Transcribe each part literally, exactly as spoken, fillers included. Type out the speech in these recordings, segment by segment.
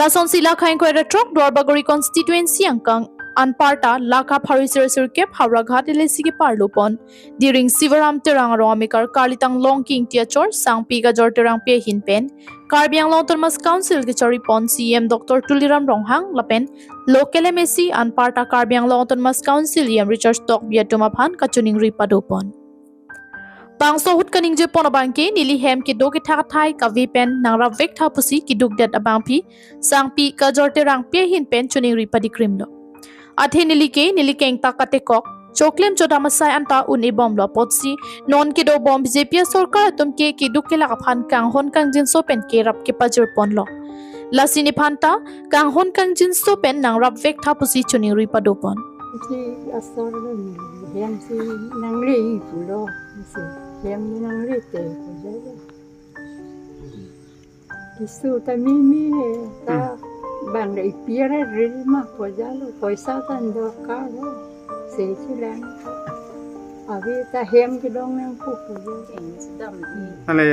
Asonsi lakha ingkoi ra throk Duarbagori constituency angkang anparta lakha pharo isi ra sirkep Howraghat L A C keparlo pon Diring Sivaram Terang arong amekar Karlitang Longki Ingti achor Sangpi Kajor Terangpi ahin pen Karbi Anglong Autonomous Council kechari pon C E M Doctor Tuliram Ronghang lapen local M A C anparta Karbi Anglong Autonomous Council E M Richard Tokbi atum aphan kachiningri pado pon. Bangso ahut kaningje pon abangke neli hem kedo kethak athai kave pen nangrap vek tha pusi keduk det abangpi Sangpi Kajor Terangpi ahin pen chiningri padikrimlo. Athe neli ke neli kengtak katekok choklem chodam asai anta un-e bomlo apotsi non kedo bom B J P asorkar atum ke keduk kelak aphan kanghon kangjinso pen kerap kepajir ponlo. Lasi nephanta kanghon kangjinso pen nangrap vek tha pusi chiningri pado pon. Isi asor lo ni, hem si nangle-i pulo, isi hem ni nangle te pulo. Kisu ta mimi ta Hmm. bang le ipi ra riri ma pulo, poisa ta dorkar lo. Se si lang. Abi ta hem kedong nangpo pulo. Ale,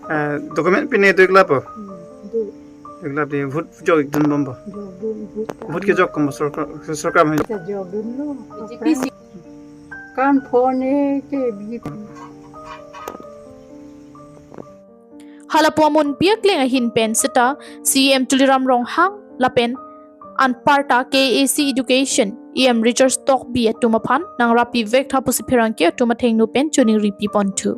eh, document pine do-ik lapo? Hmm, do. Do-ik lap di vote jok-ik dun bompo? Jokdun, vote. Vote kejok kom sorkar, sorkar ma? Ta jokdunlo. B J P si. Kan phone ke B J P. Hala pu amunpi akleng ahin pen seta C E M Tuliram Ronghang lapen anparta K A A C Education E M Richard Tokbi atum aphan nangrappi vek tha pusi pherangke atum athengno pen chiningri pi ponthu.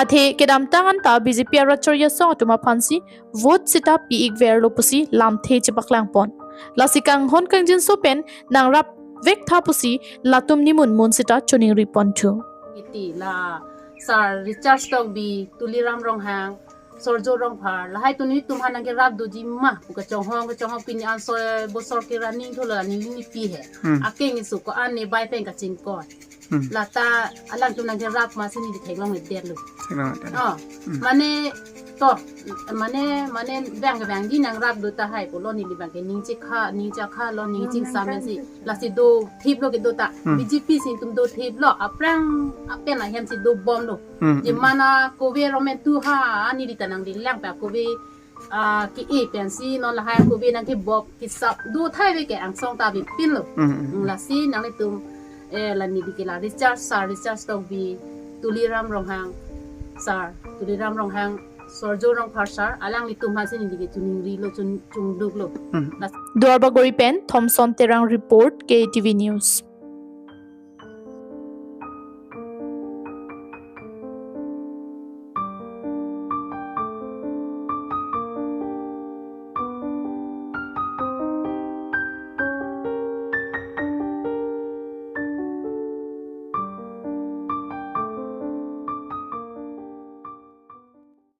Athe kedamtang anta B J P arat chori asong atum aphansi vote seta pi-ik verlo pusi lamthe chepaklang pon. Lasi kanghon kangjinso pen nangrap vek tha pusi latum nimun mun seta chiningri ponthu. Iti la Sir Richard Tokbi, Tuliram Ronghang, Sorjo Rongphar, lahai atum nelitum aphan nangkerap doji ma pu kachonghong kachonghong pini anso bosor kira ning thulo, neli nipi he. Hmm. Akeng isu ko-an ne bai pen kachingkoi. Hmm. Lata alangtum nangkerap ma si neli theklongledetlo. Theklongledet. Oh. Hmm. Mane to, mane, mane bang bang di nangrap do tahai pulo, neli bang ke ning chekha, ning chekha lo, ning chingsam si. Lasi dothip lo kedo ta. Hmm. B J P si netum dothip lo, aphrang apen ahem si dobomlo. Hmm. Jemana kove romen tu ha, ani di ta nangdilang pa kove, ah, ke-e pensi non lahai kove nangkebop kesap do tahai ave ke angsong ta avepinlo. Hmm, hmm, hmm. Lasi nanglitum, eh, la neli ke la Richard, Sir Richard Tokbi, Tuliram Ronghang, Sir Tuliram Ronghang, Sorjo Rongphar Sir, alanglitum aphansi neli ke chiningrilo, chin, chingduklo. Hmm. Las- Duarbagori pen Thomson Terang report, K T V News.